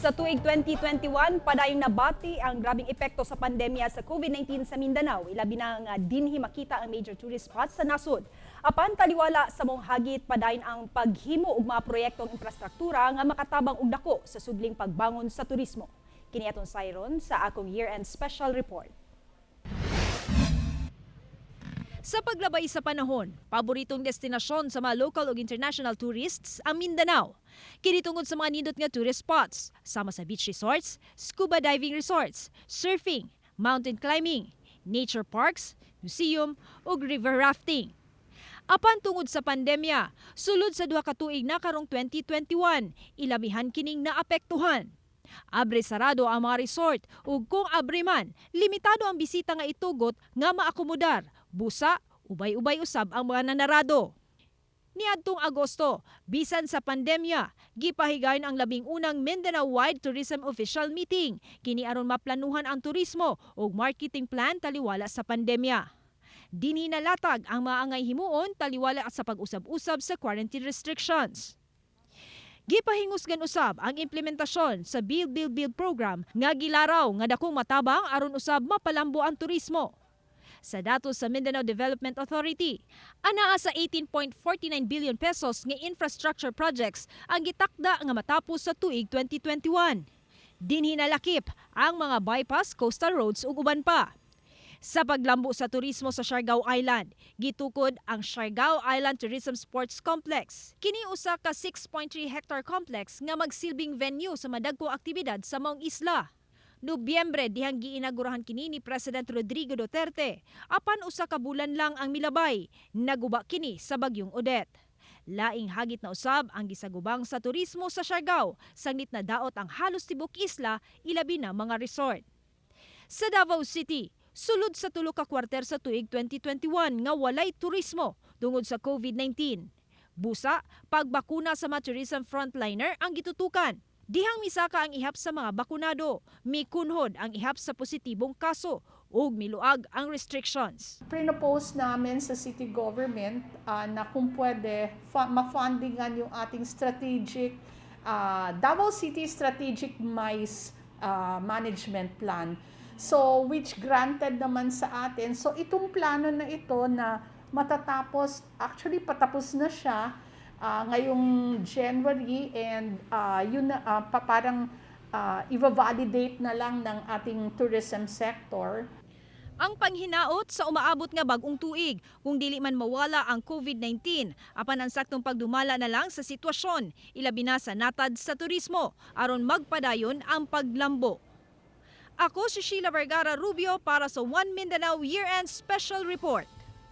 Sa tuig 2021, padayong nabati ang grabing epekto sa pandemya sa COVID-19 sa Mindanao. Ilabi na nga dinhi makita ang major tourist spots sa nasod. Apan taliwala sa maong hagit, padayon ang paghimo og mga proyektong infrastruktura nga makatabang og dako sa sudling pagbangon sa turismo. Kini atong sayron sa akong year-end special report. Sa paglabay sa panahon, paboritong destinasyon sa mga local ug international tourists ang Mindanao. Kini tungod sa mga nindot nga tourist spots, sama sa beach resorts, scuba diving resorts, surfing, mountain climbing, nature parks, museum ug river rafting. Apan tungod sa pandemya, sulod sa duha ka tuig na karong 2021, ilabihan kining naapektuhan. Abre sarado ang mga resort ug kung abre man, limitado ang bisita nga itugot nga maakomodar. Busa, ubay-ubay usab ang mga nanarado. Niadtong Agosto, bisan sa pandemya, gipahigayon ang 11ng Mindanao-wide Tourism Official Meeting. Kini aron maplanuhan ang turismo ug marketing plan taliwala sa pandemya. Dinhi nalatag ang mga angay himuon taliwala sa pag-usab-usab sa quarantine restrictions. Gipahingusgan usab ang implementasyon sa Build Build Build program nga gilaraw nga dakong matabang aron usab mapalambo ang turismo. Sa datos sa Mindanao Development Authority, anaa sa 18.49 billion pesos nga infrastructure projects ang gitakda nga matapos sa tuig 2021. Dinhi nalakip ang mga bypass, coastal roads ug uban pa. Sa paglambo sa turismo sa Siargao Island, gitukod ang Siargao Island Tourism Sports Complex. Kini usa ka 6.3 hectare complex nga magsilbing venue sa madagkong aktibidad sa maong isla. Nobyembre dihang giinagurahan kini ni President Rodrigo Duterte. Apan usa ka bulan lang ang milabay, naguba kini sa bagyong Odette. Laing hagit na usab ang gisagubang sa turismo sa Siargao, sangnit na daot ang halos tibok isla, ilabi na mga resort. Sa Davao City, sulod sa tulo ka kwarter sa tuig 2021 nga walay turismo tungod sa COVID-19. Busa, pagbakuna sa mga tourism frontliner ang gitutukan. Dihang misaka ang ihap sa mga bakunado, mikunhod ang ihap sa positibong kaso ug miluag ang restrictions. Prinopose namin sa city government na kung pwede ma-fundingan yung ating strategic Davao City Strategic MICE Management Plan. So, which granted naman sa atin. So, itong plano na ito na matatapos, actually patapos na siya ngayong January and yun na, parang i-validate na lang ng ating tourism sector. Ang panghinaot sa umaabot nga bag-ong tuig kung dili man mawala ang COVID-19, apan ang saktong pagdumala na lang sa sitwasyon, ilabi na sa natad sa turismo aron magpadayon ang paglambo. Ako si Sheila Vergara Rubio para sa One Mindanao Year-End Special Report.